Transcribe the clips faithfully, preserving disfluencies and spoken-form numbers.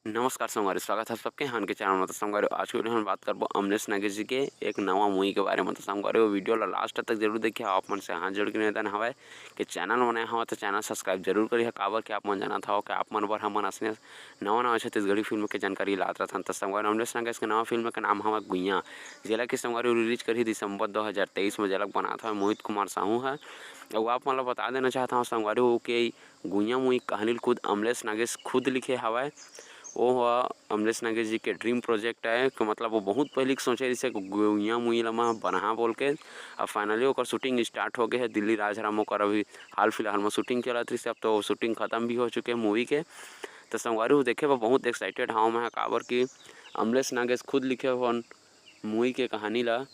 नमस्कार संगवारी, स्वागत है सबके हमन के चैनल में। तो संगवारी, आज के वीडियो में बात करबो अमलेश नागेश जी के एक नवा मूवी के बारे में। तो संगवारी, वो वीडियो ला लास्ट तक जरूर देखिए। आप मन से हाथ जोड़ के निवेदन हवय कि चैनल बनाए हवा तो चैनल सब्सक्राइब जरूर करिए। काबर कि आप मन जानत हव कि आप मन बर हमन असने नवा नवा छत्तीसगढ़ी फिल्म के जानकारी लात रहथन। तो संगवारी, अमलेश नागेश के नवा फिल्म के नाम हवय गुइया, जेला कि संगवारी रिलीज करही दिसंबर दो हज़ार तेईस में, जेला बनात हवय मोहित कुमार साहू ह। अउ आप मन ला बता देना चाहत हव संगवारी हो कि गुइया मूवी कहानी ल खुद अमलेश नागेश खुद लिखे हवय। वो ह अमलेश नागेश जी के ड्रीम प्रोजेक्ट आय, कि मतलब वो बहुत पहिली के सोचे रहिसे कि गुइया मूवी ला मैं बनाहा बोल के। अब फाइनली ओकर शूटिंग स्टार्ट हो गए है। दिल्ली राज हरा म ओकर अभी हाल फिलहाल में शूटिंग चलत रहिसे, अब तो शूटिंग खत्म भी हो चुके है मूवी के। तो संगवारी हो देखे बर बहुत एक्साइटेड हव मैं, काबर कि अमलेश नागेश खुद लिखे हवन मूवी के कहानी ला।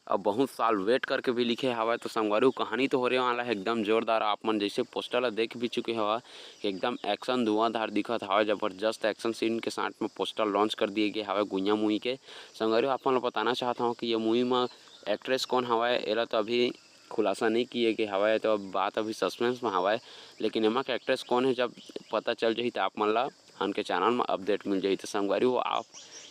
अब बहुत साल वेट करके भी लिखे हवय। तो संगवारी हो, कहानी तो होरे वाला है एकदम जोरदार। आप मन जैसे पोस्टर ला देख भी चुके हवा, एकदम एक्शन धुआंधार दिखत हवय, जबरदस्त एक्शन सीन के साथ में पोस्टर लॉन्च कर दिए गए हवय गुइया मूवी के। संगवारी हो, आप मन ला बताना चाहत हव कि ये मूवी में एक्ट्रेस कौन हवय, एला तो अभी खुलासा नहीं किए गए हवय, तो अब बात अभी सस्पेंस में हवय। लेकिन एमा के एक्ट्रेस कौन है, जब पता चल जाही तो आप मन ला हमन के चैनल में अपडेट मिल जाही। तो संगवारी हो, आप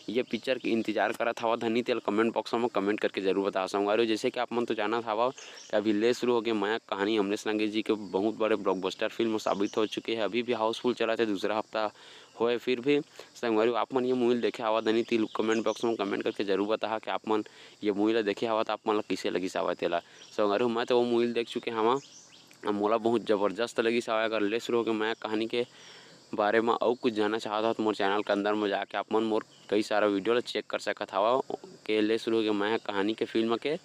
ये पिक्चर के इंतजार करत हवा धनी, तेल कमेंट बॉक्स में कमेंट करके जरूर बताओ संगवारी हो। जैसे कि आप मन तो जानत हवा कि अभी ले शुरू हो गए मया कहानी, अमलेश नागेश जी के बहुत बड़े ब्लॉकबस्टर फिल्म साबित हो चुके हैं, अभी भी हाउसफुल चलत है, दूसरा हफ्ता होए फिर भी। संगवारी हो, आप मन ये मूवी देखे हवा धनी, तेल कमेंट बॉक्स में कमेंट करके जरूर बताहा कि आप मन ये मूवी ला देखे हवा तो आप मन ला किसे लगिस हवा तेला। संगवारी हो, मैं तो वो मूवी देख चुके हवा, मोला बहुत जबरदस्त लगिस हवय। अगर ले शुरू होके मया कहानी के बारे म अउ कुछ जानना चाहत हव, तो मोर चैनल के अंदर म जाके आप मन मोर कई सारा वीडियो ला चेक कर सकत हव। के ले शुरू होके मया कहानी के फिल्म के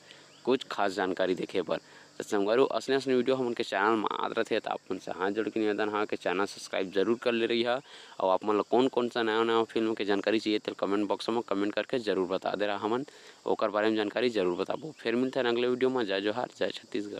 कुछ खास जानकारी देखे बर। तो संगवारी हो, असने असने वीडियो हमन के चैनल म आत रथे, तो आप मन से हाथ जोड़ के निवेदन हवय कि चैनल सब्सक्राइब जरूर कर ले रहिहा। अउ आप मन ला कौन कौन सा नया नया फिल्म के जानकारी चाहिए, तो कमेंट बॉक्स में कमेंट करके जरूर बता दे रहा, हमन ओकर बारे में जानकारी जरूर बताबो। फिर मिलते हैं अगले वीडियो में। जय जोहार, जय छत्तीसगढ़।